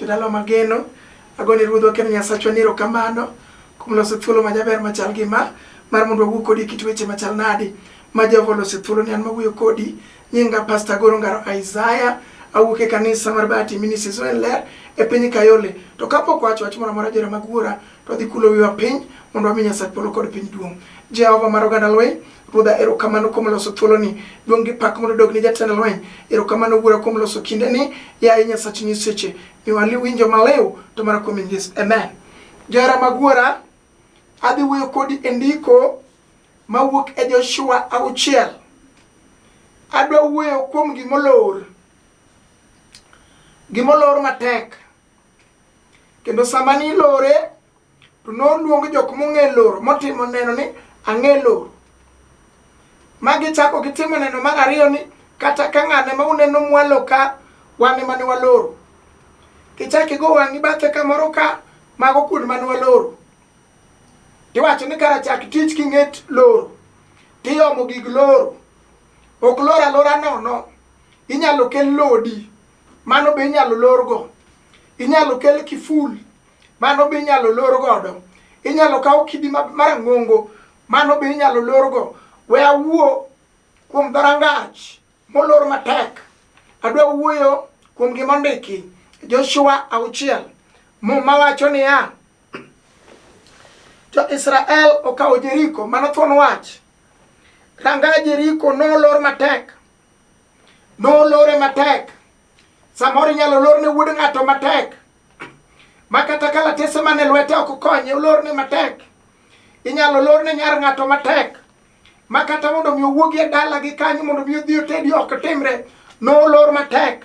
Jodala mageno, agone Ruodhwa kendo Nyasachwa ni erokamano kuom loso thuolo majaber machal gi ma mar mondo wawuo kodi e kit weche machal nadi ma Jehova oloso thuolo ni an mawuoyo kodi. Nyinga Pastor Goro Ngaro Isaiah, awuok e kanisa mar Bahati Ministries Ler e piny Kayole. To kapok wacho wach moro amora jera mag wuora, to wadhi kulo wiwa piny mondo wami Nyasach polo kod piny duong'. Jehova mar oganda lweny, Ruodha erokamano kuom loso thuoloni. Duong' gi pak mondo odog ni jatend lweny. Erokamano Wuora kuom loso kindeni. Yaye Nyasach nyiseche, miwa winjo maliw to mana kuom Yesu. Amen. Johera mag Wuora, adhi wuoyo kodi e ndiko mawuok e Joshua 6. Adwa wuoyo kuom gimolor. Gimolor matek. Kendo sama nilore, to noluong jok mong'e loro motimo neno ni ang'e loro. Ma gichako gitimo neno mar ariyo ni kata ka ng'ane ma uneno mwalo ka wan ema ne waloro. Kichak igo wang'i bathe kamoro ka mago kuond mane waloro. Tiwacho ni kara chak tich king'e loro. Tiomo gig loro. Ok lor alora nono. Inyalo kel lodi. Mano be inyalo lorgo. Inyalo kel kiful. Mano be inyalo lor godo. Inyalo kaw kidi marang'ongo. Mano be inyalo lorgo. We awuo kuom dhorangach molor matek. Adwa wuoyo kuom gima ondiki Joshua 6. Muma wacho niya, Jo-Israel okawo Jeriko, mano thuon wach. Ranga Jeriko nolor matek. Nolore matek. Samoro inyalo lorne wuod ng'ato matek. Ma kata kalatese mane lwete ok konye, olorne matek. Inyalo lorne nyar ng'ato matek. Ma kata mondo mi owuogi e dala gi kanyo mondo mi odhi otedi ok timre, nolor matek.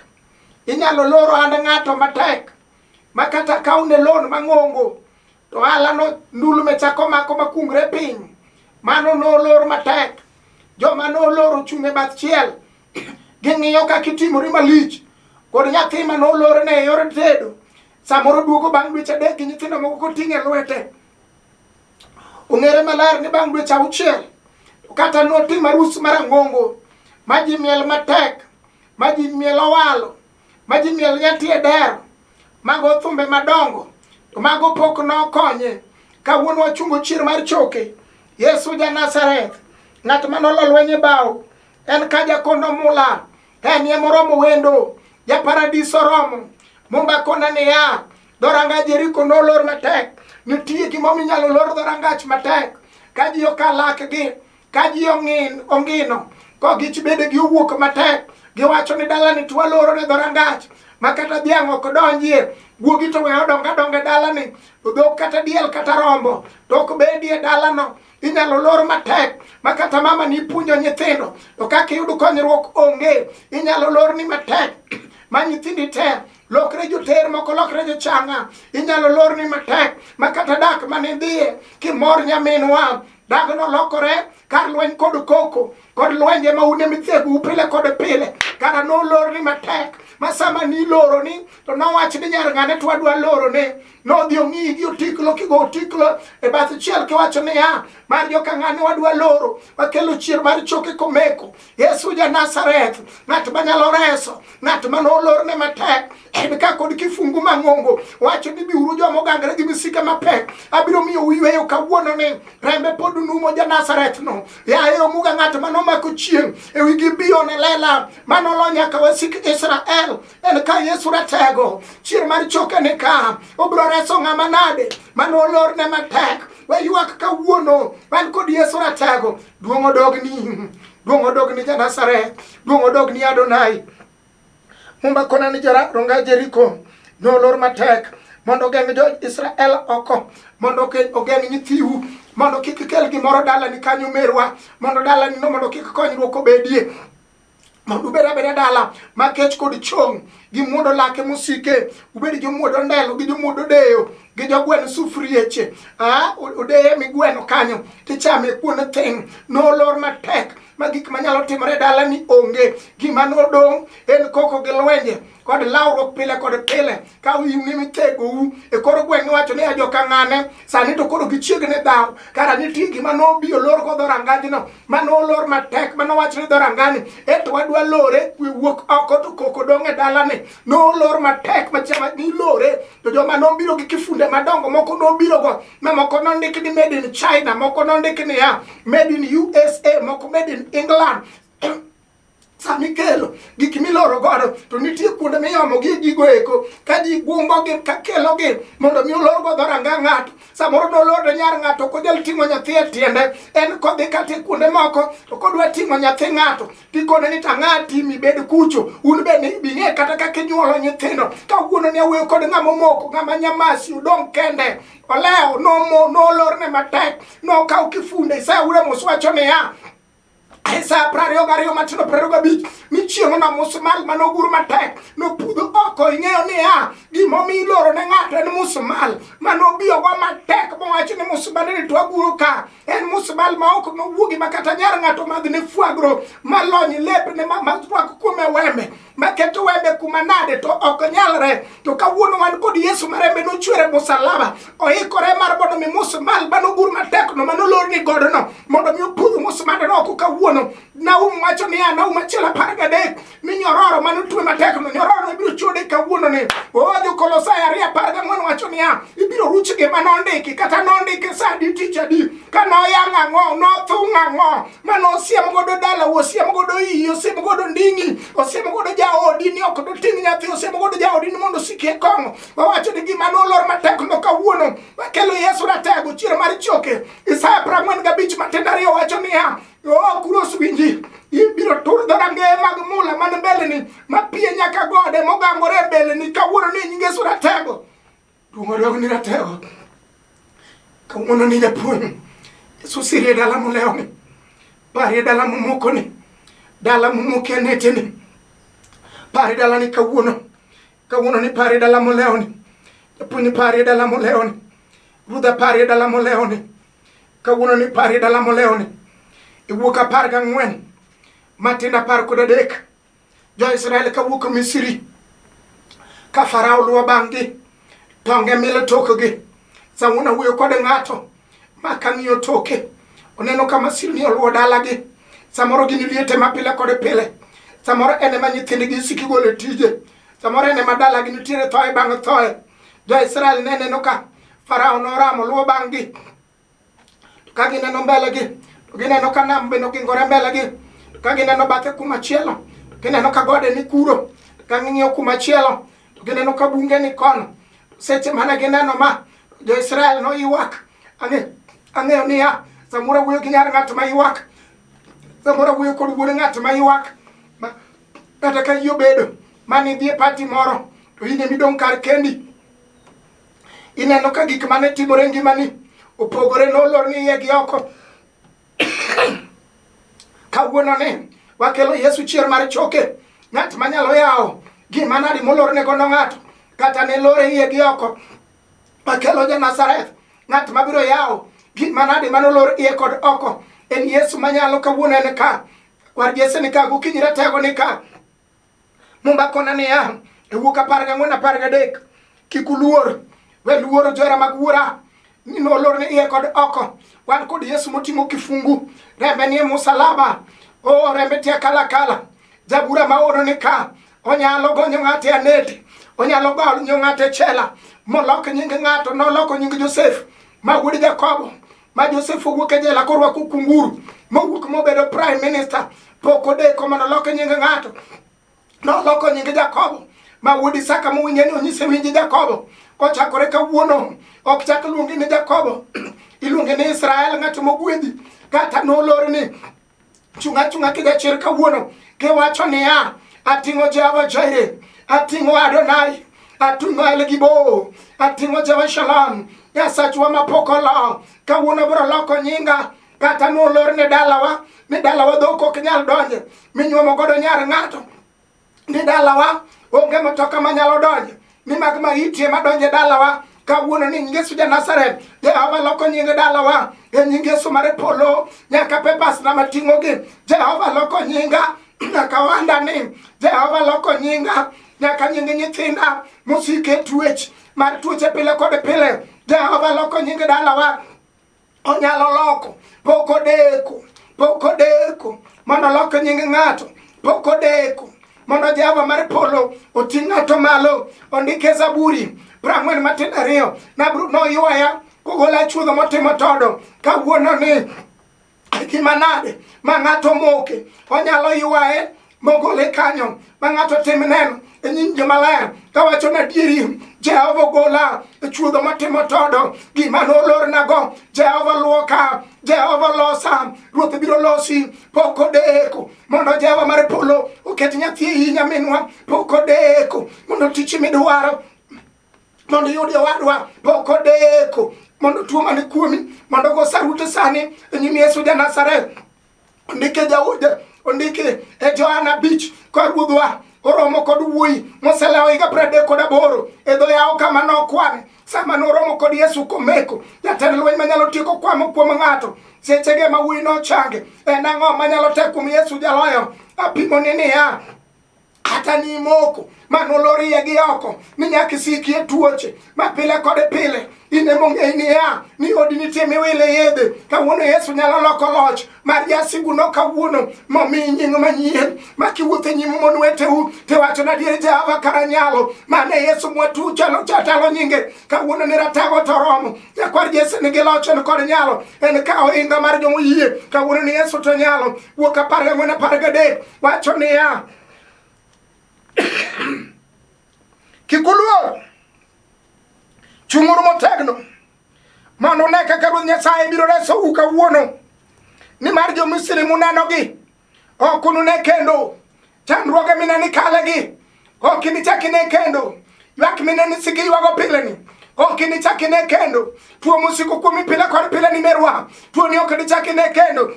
Inyalo lor ohand ng'ato matek. Ma kata kawne loan mang'ongo, to ohala no ndulme chako mako makungre piny. Mano nolor matek. Joma nolor ochung' e bath chiel. Ging'iyo kaka itimori malich. Kod nyathi ma nolorne e yor tedo. Samoro duogo bang' dweche 3 gi nyithindo moko koting'o e lwete. Ong'ere maler ni bang' dweche 6 kata notim arus marang'ongo ma ji miel matek, ma ji miel owalo, ma ji miel nyathi e dero, mago thumbe madongo, to mago pok nokonye. Kawuono wachungo chier mar choke. Yesu ja Nazareth, ng'at ma nolo lweny e bao, en ka jakondo mula, en ye moromo wendo, ja paradiso romo. Mumba kona niya, dhoranga Jeriko nolor matek. Nitie gimomiyo inyalo lor dhorangach matek. Ka ji okalakgi, ka ji ongino, kogich bedegi owuok matek, giwacho ni dalani to waloro ne dhorangach, ma kata dhiang' ok donjie, guogi to we odong adonga e dalani, to dhok kata diel kata rombo to ok bedie dalano. Inyalo lor matek ma kata mama ni puonjo nyithindo to kaka iyud konyruok onge. Inyalo lorni matek ma nyithindi te lokre joter moko lokre jochanga. Inyalo lorni matek ma kata dak mane idhiye kimor nyaminwa, dagno lokore kar lweny kod koko kod lwenje ma une mithegou pile kod pile. Kara nolorni matek ma sama niloroni to nowach ni nyar ng'ane to wadwa lorone. Nodhi ong'iyi gi otiklo kigo otiklo e bath chiel kiwacho niya, mar joka ng'ane wadwa loro, wakelo chier mar choke komeko. Yesu ja Nazareth, ng'at manyalo reso, ng'at ma nolorne matek, en ka kod kifungu mang'ongo, wacho ni biuru joma ogangre gi misike mapek, abiro miyo uyweyo kawuono ni rembe pod numo ja Nazareth no. Yaye omuga ng'at ma nomako chieng' e wi Gibeon e lela, manolo nyaka wasik Israel. En ka Yesu ratego, chier mar choke ni ka, obiro reso ng'ama nade mane olorne matek. Waywak kawuono, wan kod Yesu ratego. Duong' odogni, duong' odogni ja Nazareth, duong' odogni Adonai. Mumba kona ni ronga Jeriko nolor matek mondo ogeng' jo Israel oko, mondo ogeng' nyithiu, mondo kik kel gimoro dalani kanyo merwa, mondo dalani no mondo kik konyruok obedie. Mondo ubed abeda dala ma kech kod chong' gi muodo lake mosike, ubed jomuodo ndelo gi jomuodo deyo gi jogwen sufrieche, odeye migweno kanyo tichame kuonde thing'. Nolor matek ma gik manyalo timore e dalani onge. Gima nodong' en koko gi lwenje kod lawruok pile kod pile ka in mithegou e kor gweng' iwacho ni ajoka ng'ane sani to koro gichiegni dhaw kara nitie gima nobi olor go dhorangajno ma nolor matek ma nowach ni dhorangani eto wadwa lore kwe wuok oko to koko dong' e dalani nolor matek machama nilore to joma nobiro gi kifunde madongo moko nobiro go ma moko nondik ni made in China moko nondik niya made in USA moko made in England sama ikelo gik miloro godo to nitie kuonde miyomo gi gigo eko ka ji gumbogi ka kelogi mondo mi olorgo dhoranga ng'ato samoro nolor ne nyar ng'ato ok onyal ting'o nyathi e tiende en kodhi kata e kuonde moko to kodwa ting'o nyathi ng'ato tikone ni tang'a timi bed kucho un be bing'e kata kaka inyuolo nyithindo kawuono ne awuoyo kod ng'ama omoko ng'ama nyamasi odong' kende olewo nolorne matek nokawo kifunde Isaya wuod Amos wacho niya sa 22 matindo 25 ni chieng'o na musmal mane ogur matek nopudho oko ing'eyo niya gimomiyo iloro ne ng'ato en musmal mane obiyogo matek mowacho ni musmal ni to aguro ka en musmal ma ok nowuogi ma kata nyar ng'ato madh ne fwagro malony lepne ma rwak kuome wembe maketo wembe kuma nade to ok nyalre to kawuono wan kod Yesu ma rembe nochwer e musalaba oikore mar mondo mi musmal manogur matek no manolorni godo no mondo mi opudh musmandno oko kawuono Naum wacho niya Naum achiel 13 ni nyororo manotwe matek no nyororo ibiro chode kawuono ni o jo-Kolosai 2:14 wacho niya ibiro ruch gima nondiki kata nondiki sa adi tich adi ka noyang' ang'o nothung' ang'o mane osiem godo dalau osiem godo iyi osiem godo nding'i osiem godo jaodi ni ok doting' nyathi osiem godo jaodi ni mondo osiki e kong'o wawacho ni gima nolor matek no kawuono wakelo Yesu ratego chier mar choke Isaya 45 matindo ariyo wacho niya o kuros winji ibiro tur dhorangeye mag mula man mbeleni mapie nyaka gode mogangore e mbeleni kawuono ni nying Yesu ratego Duong' odog ni ratego. Kawuono ni japuonj. Yesu sirie dala molewni. Parie dala momokoni. Dala momokie neteni. Parie dala ni kawuono. Kawuono ni parie dala molewni. Japuonj ni parie dala molewni. Ruodha parie dala molewni. Kawuono ni parie dala molewni. Iwuok 14 matindo 13. Jo-Israel kawuok Misri ka Farao luwo bang'gi tonge milo tokgi. Samoro awuoyo kod ng'ato ma kang'iyo toke oneno ka masirni oluwo dalagi. Samoro gin liete ma pile kod pile. Samoro en ema nyithindgi isiko igolo e tije. Samoro en ema dalagi nitiere thoe bang' thoe. Jo-Israel ne neno ka Farao noramo luwo bang'gi. To ka gineno mbelegi, to gineno ka nam bende ogingore mbelegi. To ka gineno bathe kumachielo, to gineno ka gode ni kuro. To ka ging'iyo kumachielo, to gineno ka bunge ni kono. Seche mane gineno ma, jo-Israel noywak. Ang'eyo niya, samoro awuoyo gi nyar ng'at ma ywak. Samoro awuoyo kod wuod ng'at ma ywak. Kata ka yie obedo, mane idhi e pati moro, to in ema idong' kar kendi. Ineno ka gik mane timore e ngimani opogore nolor ni iye gi oko. Kawuono ni wakelo Yesu chier mar choke, ng'at manyalo yawo gima nadi molorne godo ng'ato kata ne lore iye gi oko. Wakelo ja Nazareth, ng'at mabiro yawo gima nadi manolor iye kod oko. En Yesu manyalo kawuono en ka. Kwar Jesse ni ka, gokinyi ratego ni ka. Mumba kona niya, e wuok 14 13, kik uluor, we luoro johera mag wuora, ni nolor ni iye kod oko. Wan kod Yesu moting'o kifungu, rembe nie musalaba, o rembe tie kalakala. Jabura ma ono ni ka, onyalo gonyo ng'ato e anete, onyalo gonyo ng'ato e chela, molok nying ng'ato, noloko nying Josef, ma wuod Jakobo, ma Josef owuok e jela korwako kunguru, mowuok mobedo prime minister, pok odeko mondo olok nying ng'ato. Noloko nying Jakobo ma wuod Isaka mowinje ni onyise winj Jakobo. Kochakore kawuono ok chak luonge ni Jakobo, iluonge ni Israel, ng'at mogwedhi. Kata nolor ni chunga chunga kijachir kawuono kiwacho niya, ating'o Jehova Jireh, ating'o Adonai, ating'o El Gibor, ating'o Jehova Shalom, Nyasachwa mapok olo. Kawuono biro loko nyinga kata nolor ne dalawa ni dalawa dhok ok nyal donje minyuomo godo nyar ng'ato ni dalawa onge mtoka manyalo donjo ni mag maiti ema donjo e dalawa. Kawuono ni nying Yesu ja Nazareth, Jehova loko nying dalawa e nying Yesu mar polo, nyaka papers na mating'ogi, Jehova loko nyinga nyaka wanda ni Jehova loko nyinga nyaka nying nyithinda mosike twech mar tuoche pile kod pile. Jehova loko nying dalawa, onyalo loko, pok odeko, pok odeko mondo olok nying ng'ato, pok odeko mondo Jehova mar polo oting' ng'ato malo. Ondike Zaburi 42 noywaya kogola chuodho motimo todo. Kawuono ni gima nade ma ng'ato moke onyalo ywaye mogole kanyo ma ng'ato tim neno e nyim jomaler kawacho na adieri Jehova ogola e chuodho matimo todo gima nolornago Jehova luoka Jehova losa Ruoth biro losi pok odeko mondo Jehova mar polo oket nyathi e iyi nyaminwa pok odeko mondo tich midwaro mondo iyud owadwa pok odeko mondo tuo mane kuomi mondo go sarute sani e nyim Yesu ja Nazareth. Ondike Daudi, ondike e Johana 5 ka ruodhwa oromo kod wuoyi moselewo higa 38 e dho yawo kama nokwane sama noromo kod Yesu komeko jatend lweny manyalo tieko kwamo kuom ng'ato sechege ma wuoyi nochange en ang'o manyalo tek kuom Yesu jaloyo apimoni niya kata ni moko ma nolorie gi oko ni nyaka isikie tuoche ma pile kod pile in ema ong'eyi niya ni odi nitie miwile yedhe kawuono Yesu nyalo loko loch mar jasiguno kawuono momiyi nying manyien ma kiwuotho e nyim mon weteu tiwacho na adier Jehova kara nyalo mane Yesu mwatuchalo chatalo nyinge kawuono ni ratego to romo nyakwar Jesse nigi loch en kod nyalo en ka ohinga mar jomoyie kawuono ni Yesu to nyalo wuok 14 13 wacho niya kik uluor chung'uru motegno mondo une kaka Ruoth Nyasaye biro resou kawuono nimar jo-Misri munenogi ok unune kendo chandruoge mineno ikalegi ok inichak ine kendo ywak mineno isiko iywago pileni ok inichak ine kendo tuo mosiko kuomi pile kod pile ni merwa tuoni ok inichak ine kendo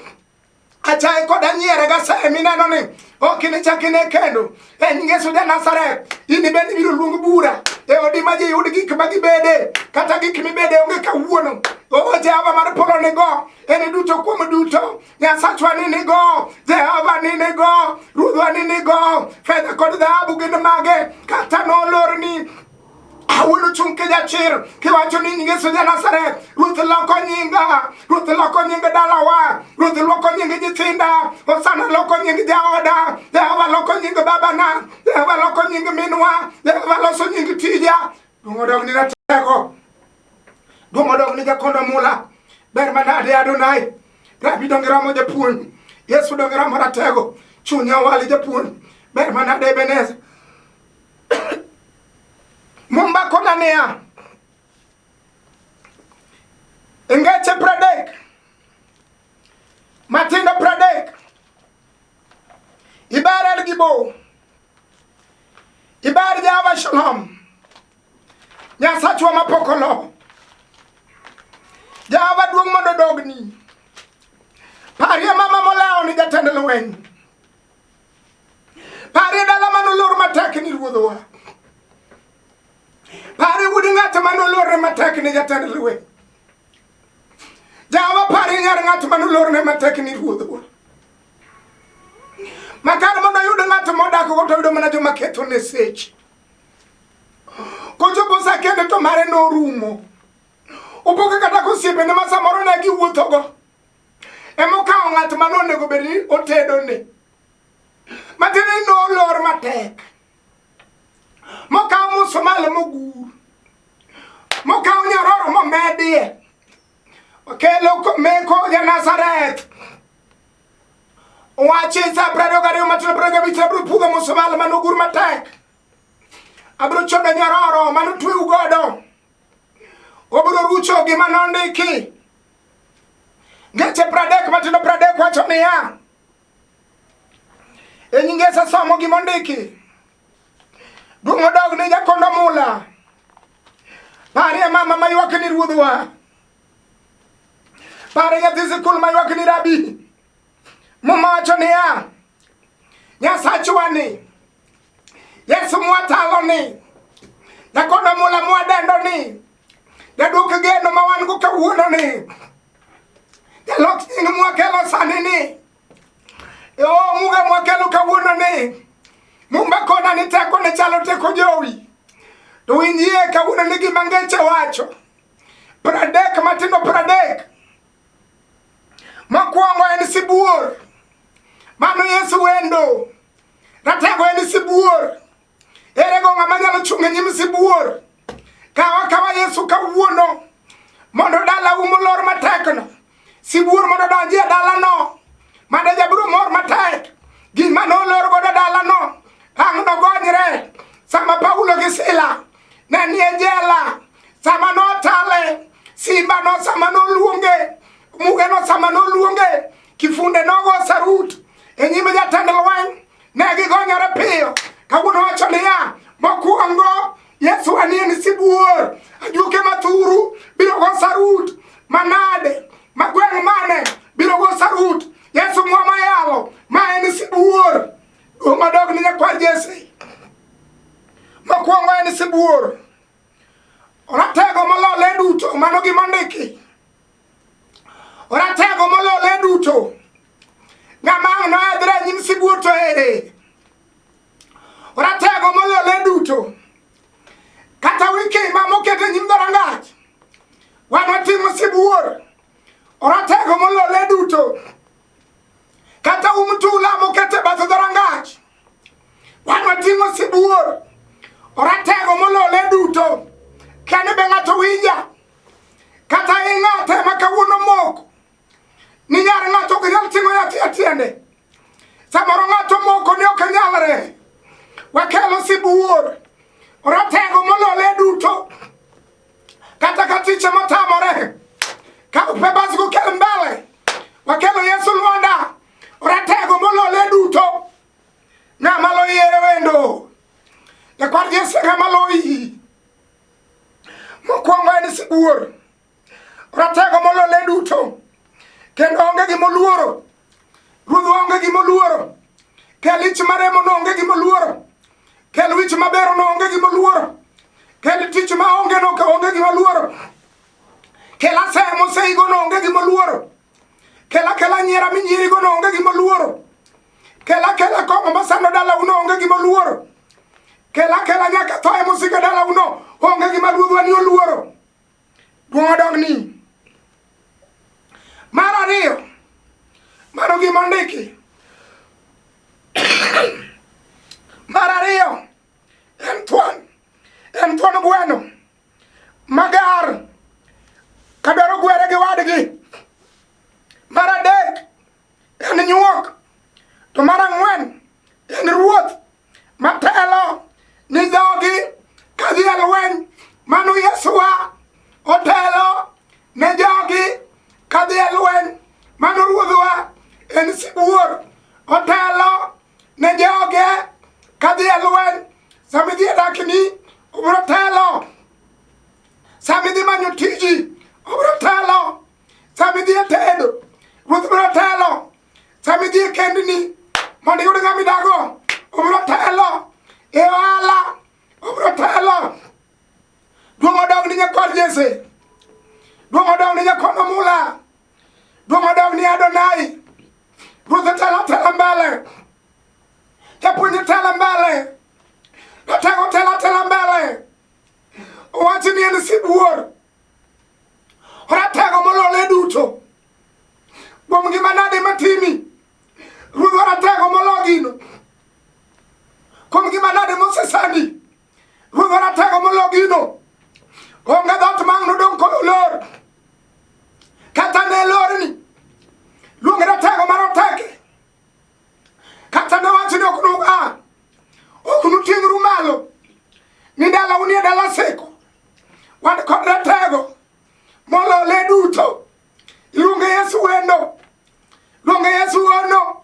achaye kod anyiere gasaye mineno ni ok inichak ine kendo e nying Yesu ja Nazareth in bende ibiro luong bura e odi ma ji yud gik ma gibede kata gik mibede onge kawuono o Jehova mar polo nigo en duto kuom duto Nyasachwa ni nigo Jehova ni nigo Ruodhwa ni nigo fedha kod dhahabu gin mage kata nolorni Awuono chung' ki jachir kiwacho ni nying Yesu ja Nazareth, Ruoth loko nyinga, Ruoth loko nying dalawa, Ruoth loko nying nyithinda, Hosana loko nying jaoda, Jehova loko nying babana, Jehova loko nying minwa, Jehova loso nying tija. Duong' odog ni ratego, duong' odog ni jakondo mula, ber manade Adonai, Rabi donge romo japuonj, Yesu donge romo ratego, chunya owali japuonj, ber manade Ebeneza. Mumba kona niya e ngeche 30 matindo 30 ibar el gibo ibar Jehova Shalom Nyasachwa mapok olo Jehova duong' mondo odogni parie mama molewo ni jatend lweny Parie dala mane olor matek ni ruodhwa. Parie wuod ng'at mane olorne matek ni jatend lweny. Jawa parie nyar ng'at mane olorne matek ni ruodhwa. Makar mondo oyud ng'at modak go to oyudo mana joma ketho ne seche. Kochopo sa kende to mare norumo. Opo kata kosiepene ma samoro ne giwuothogo. Emokawo ng'at mane onego bed ni otedone. Matiende ni nolor matek. Mokaw musmal mogur. Mokaw nyororo momedie. Okelo meko ja Nazareth. Owacho e sa 22 matindo 25 abiro pudho musmal manogur matek. Abiro chodo nyororo manotweu godo. Obiro rucho gima nondiki. Ngeche 30 matindo 30 wacho niya E nying Yesu somo gima ondiki. Duong' odog ne jakondo mula. Parie mama maywak ni ruodhwa. Parie nyathi sikul maywak ni rabi. Muma wacho niya, Nyasachwa ni, Yesu mwatalo ni, jakondo mula mwadendo ni, Jadwok geno ma wan go kawuono ni. Jalok nying mwakelo sani ni. O muga mwakelo kawuono ni. Mumba kona ni teko ne chalo teko jowi. To winjie kawuono ni gima ngeche wacho. 30 matindo 30. Mokwongo en sibuor. Mano Yesu wendo. Ratego en sibuor. Ere go ng'ama nyalo chung' e nyim sibuor? Kawa kawa Yesu kawuono mondo dalau molor matekno. Sibuor mondo odonji e dalano. Mano jabiro mor matek. Gima nolor godo dalano ang' nogonyre. Sama Paulo gi Sila ne nie jela, sama notale, simba no sama noluonge, muge no sama noluonge, kifunde nogo sarut e nyim jatend lweny ne gigonyore piyo. Kawuono wacho niya, mokwongo Yesu anien sibuor, ajuoke mathuru biro go sarut manade, magweng' mane biro go sarut. Yesu mwa mayalo ma en sibuor. Duong' odog ni nyakwar Jesse. Mokwongo en sibuor. Oratego molo le duto, mano gima ondiki. Oratego molo le duto. Ng'ama ang' noedhre e nyim sibuor to ere? Oratego molo le duto. Kata wiki ma moket e nyim dhorangach. Wan watimo sibuor. Oratego molo le duto. Kata um tula moket e bath dhorangach. Wan wating'o sibuor. Oratego molo le duto. Kane be ng'ato winja. Kata ing'ate ma kawuono moko. Ni nyar ng'ato ok nyal ting'o nyathi e tiende. Samoro ng'ato moko ni ok nyalre. Wakelo sibuor. Oratego molo le duto. Kata ka tiche motamore. Ka papers go kel mbele. Wakelo Yesu Lwanda. Oratego molo le duto. Ng'ama loyiere wendo. Nyakwar Jesse ng'ama loyi. Mokwongo en sibuor. Ratego molo le duto. Kendo onge gima oluoro. Ruodhwa onge gima oluoro. Kel ich maremo no onge gima oluoro. Kel wich maber no onge gima oluoro. Kel tich ma onge no onge gima oluoro. Kel asaya moseigo no onge gima oluoro. Kel akela nyiera minyierigo no onge gima oluoro. Kel akela kong'o masando dalau no onge gima oluoro. Kel akela nyaka thoye mosiko dalau no onge gima ruodhwa ni oluoro. Duong' odog ni. Mar ariyo, mano gima ondiki. Mar ariyo, en thuon. En thuon gweno magar kadwaro gwere gi wadgi. Mar adek, en nyuok. To mar ang'wen, en ruoth matelo ni jogi kadhi e lweny. Mano Yesuwa otelo ne jogi kadhi e lweny. Mano ruodhwa en sibuor otelo ne joge kadhi e lweny. Sama idhi e dakni obiro telo. Sama idhi manyo tiji obiro telo. Sama idhi e tedo ruoth biro telo. Sama idhi e kendni mondo iyud ng'ama idago obiro telo. E ohala obiro telo. Duong' odog ni nyakwar Jesse. Duong' odog ni nyakwar Mamula. Duong' odog ni Adonai. Ruoth telo telo mbele. Japuonj telo mbele. Jatego telo telo mbele. Owacho ni en sibuor. Ratego molo le duto. Kuom gima nade matimi? Ruodhwa ratego molo gino. Kuom gima nade mosesandi? Ruodhwa ratego molo gino. Onge dhoot ma ang' nodong' kolor. Kata ne lorni. Luong ratego maroteke. Kata ne wach ni ok nu a. Ok nuting'ru malo. Ni dalau nie dala seko. Wan kod ratego molo le duto. Iluonge Yesu wendo. Luonge Yesu ono.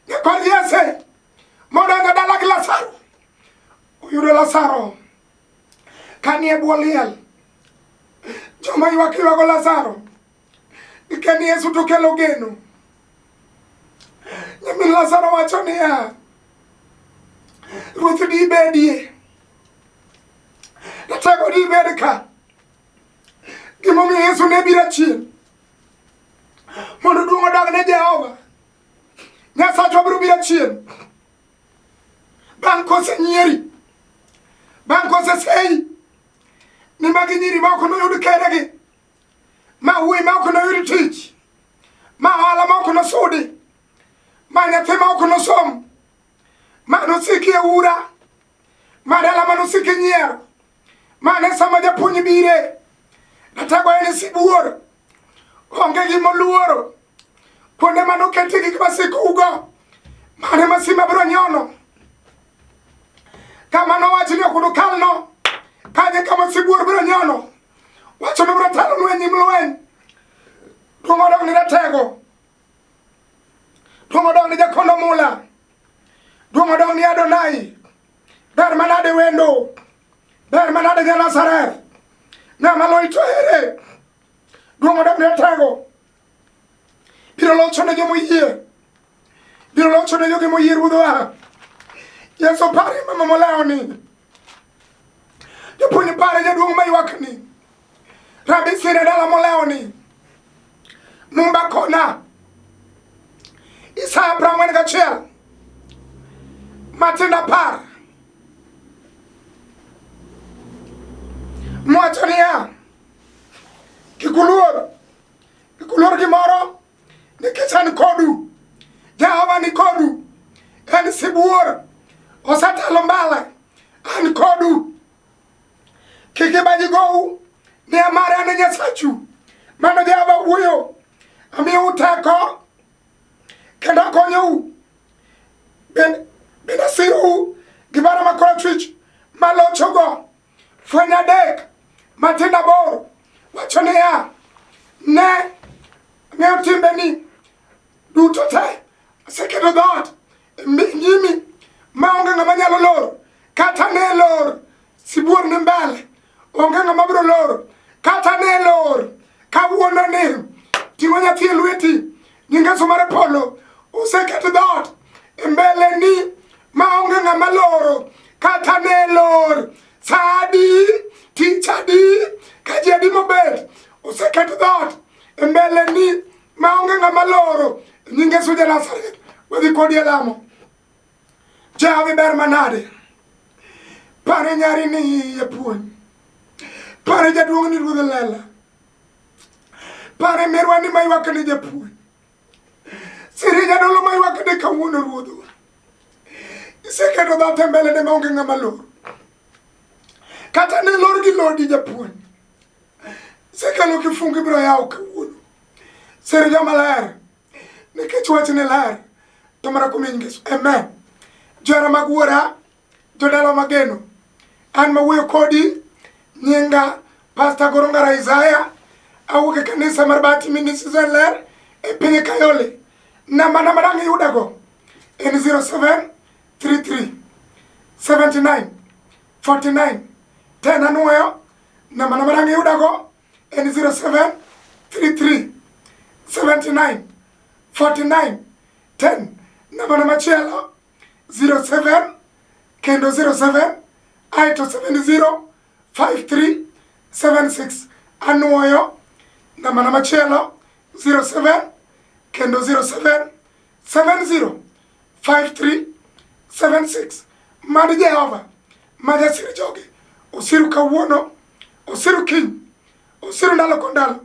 Nyakwar Jesse modonjo dala gi Lazaro. Oyudo Lazaro kanie bwo liel. Joma ywak ywago Lazaro. Nikech Yesu to kelo geno. Nyamin Lazaro wacho niya, Ruoth dibedie. Ratego dibed ka. Gimomiyo Yesu ne biro chien mondo duong' odag ne Jehova. Nyasachwa biro biro chien bang' kosenyieri, bang' koseseyi ni magi nyiri ma ok noyud keregi, ma wuoyi ma ok noyud tich, ma ohala ma ok nosudi, ma nyathi ma ok nosom, ma nosiki e ura, ma dala ma nosiki nyiero, ma ne sama japuonj bire, ratego en sibuor, onge gima oluoro, kuonde ma nokete gik masikougo, mane masima biro nyono, kama nowachi ni ok unukalno, kanye kama sibuor biro nyono, wacho ni biro telonu e nyim lweny, duong' odog ni ratego. Duong' odong' ni Jakondo Mula. Duong' odong' ni Adonai. Ber manade wendo. Ber manade ja Nazareth. Ng'ama loyi to ere. Duong' odong' ni Ratego. Biro locho ne joma oyie. Biro locho ne joge moyie ruodhwa. Yesu pare mama molewoni. Japuonj pare jaduong' maywakni. Rabi sire dala molewoni. Mumba kona. Isaya 41. Matindo 10. Mwacho niya, kik uluor, kik uluor gimoro, nikech an kodu. Jehova ni kodu. En sibuor. Osetelo mbele. An kodu. Kik ibaji gou ni amare an Nyasachu. Mano Jehova wuoyo. Amiyou teko kendo akonyou. Bende asirou gi bada ma korachwich malochogo. Fweny 3 matindo 8 wacho niya, ne ang'eyo timbeni duto te, aseketo dhoot nyimi ma onge ng'ama nyalo loro, kata ne lor sibuor ni mbele, onge ng'ama biro loro, kata ne lor kawuono ni ting'o nyathi e lweti, nying Yesu mar polo oseket dhoot e mbele ni ma onge ng'ama loro, kata ne lor sa adi, tich adi, ka ji adi mobet, oseket dhoot e mbele ni ma onge ng'ama loro, nying Yesu ja Nazareth. Wadhi kodi e lamo. Jawi ber manade. Pare nyari ni japuonj. Pare jaduong' ni ruodh lela. Pare merwa ni maywak ni japuonj. Siri jadolo maywak ni kawuono ruodhwa. Iseketo dhoot e mbele ne maonge ng'ama loro. Kata ne lor gi lodi japuonj. Isekelo kifungu ibiro yawo kawuono. Siri joma ler. Nikech wachni ler. To mana kuom nying Yesu. Amen. Johera mag wuora, jodala mageno. An mawuoyo kodi, nyinga Pastor Gorongara Isaiah, awuok e kanisa mar Bahati Ministries Ler e piny Kayole. Namba na madang' iyudago en 0733 79 49 10. Anuoyo namba na madang' iyudago en 0733 79 49 10. Namba na machielo 07 kendo 07 aeto 70 53 76. Anuoyo namba na machielo 07 kendo 07 70 53 76. Mad Jehova ma jasir joge osiru kawuono, osiru kiny, osiru ndalo kod ndalo.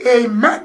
Amen.